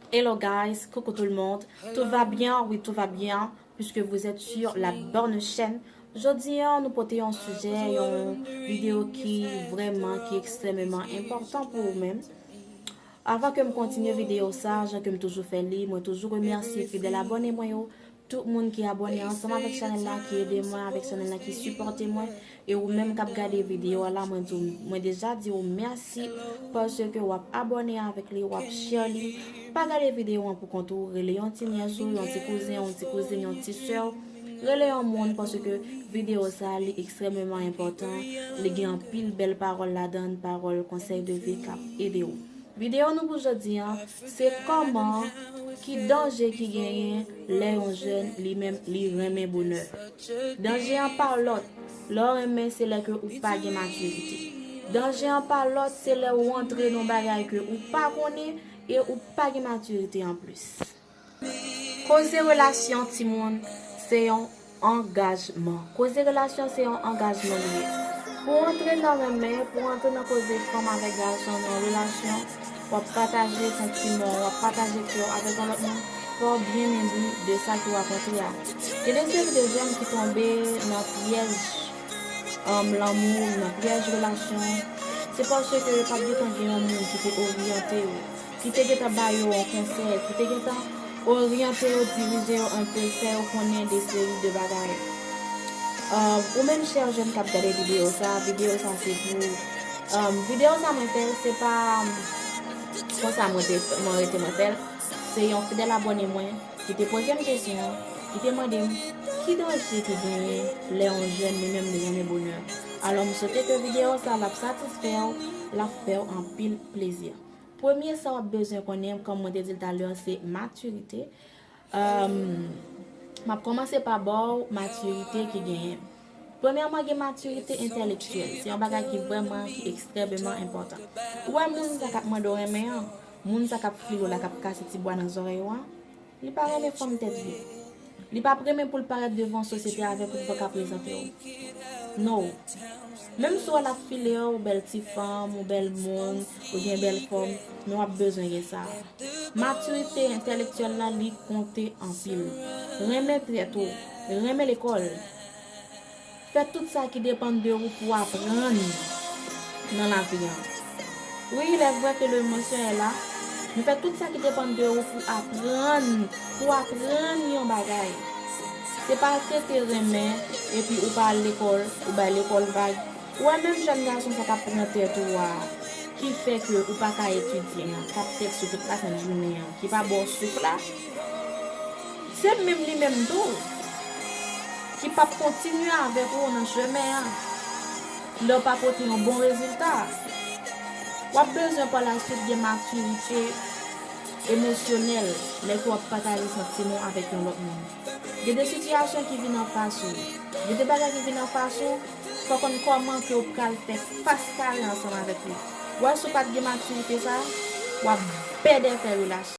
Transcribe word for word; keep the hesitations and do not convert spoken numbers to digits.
Hello guys, coucou tout le monde. Tout va bien? Oui, tout va bien, puisque vous êtes sur la bonne chaîne. Jodi a, nou pote yon sijè, yon videyo ki vrèman, ki ekstrèmeman enpòtan pou ou menm. Avan ke m kontinye videyo sa, jan ke m toujou fè li, mwen toujou remèsye fidèl abòne mwen yo, tout moun ki abòne ansanm avèk chanèl la, ki ede mwen avèk chanèl la, ki sipòte mwen, e ou menm k ap gade videyo a la, mwen di w, mwen deja di w mèsi paske w ap abòne avèk li, w ap share li. Pa gade videyo an pou kont ou, rele yon ti nyès ou, yon ti kouzen, yon ti kouzin, yon ti sè w. Rele yon moun paske videyo sa a, li ekstrèmeman enpòtan, li gen anpil bèl pawòl ladan l, pawòl konsèy de vi k ap ede w. Videyo nou pou jodi a, se kòman, ki danje ki genyen lè yon jèn li menm li renmen bonè. Danje an pa lòt, lè w renmen se lè ke ou pa gen matirite. Danje an pa lòt, se lè ou antre nan bagay ke ou pa konnen e ou pa gen matirite anplis. Koze relasyon timoun se yon angajman. Koze relasyon se yon angajman li ye. Pou w antre nan renmen, pou w antre nan koze fanm avèk gason nan yon relasyon, w ap pataje santiman w, w ap pataje kè w avèk yon lòt moun, fò w byen mezi de sa ke w ap antre a. Gen de seri de jèn ki tonbe nan pyèj, um, lanmou, nan pyèj relasyon, se paske yo pa t gentan gen yon moun ki te oryante yo, ki te gentan ba yo yon konsèy, ki te gentan oryante yo, dirije yo anpe, fè yo konnen de seri de bagay. Um, ou menm chè jèn k ap gade videyo sa, videyo sa se pou ou. Um, videyo sa mwen fè l, se pa, um, konsa mwen te, mwen rete mwen fè l. Se yon fidèl abòne mwen ki te poze m kesyon an, ki te mande m ki danje ki genyen lè yon jèn li menm li renmen bonè. Alò, m swete ke videyo sa l ap satisfè w, l ap fè w anpil plezi. Premye sa w ap bezwen konnen, kòm mwen te di l talè, se matirite. Ehm, m ap kòmanse pa ba w matirite ki genyen. Premyèman, gen matirite entèlektyèl. Se yon bagay ki vrèman, ki ekstrèmeman enpòtan. Ou wè moun sa k ap mande w renmen an, moun sa k ap file w la, k ap kase ti bwa nan zòrèy ou an, li pa renmen fanm tèt vye. Li p ap renmen pou l parèt devan sosyete avèk ou pou l ka prezante w. No. Menm si w wè l ap file w, ou bèl ti fanm, ou bèl moun, ou gen bèl fòm, men w ap bezwen gen sa. Matirite entèlektyèl la, li konte anpil. Renmen tèt ou, renmen lekòl. Fè tout sa ki depann de ou pou w aprann nan lavi an. Wi, il est vrai que l'émotion est là, men fè tout sa ki depann de ou pou aprann, pou aprann yon bagay. Se pa tete renmen, epi ou pa al lekòl, ou bay lekòl vag. Ou wè menm jèn gason sa k ap pran tèt ou a, ki fè ke ou pa ka etidye an, k ap tèks ou tout lasent jounen an, ki pa ba w souf la, se menm li menm tou ki p ap kontinye avèk ou nan chemen an lè w pa pote yon bon rezilta. W ap bezwen pa laswit gen matirite emosyonèl lè ke w ap pataje santiman w avèk yon lòt moun. Gen de sitiyasyon ki vin anfas ou, gen de bagay ki vin anfas ou, fò w konn kòman ke w pral fè fas kare ansanm avèk li. W wè si w pa t gen matirite sa, w ap bèdè fè relasyon.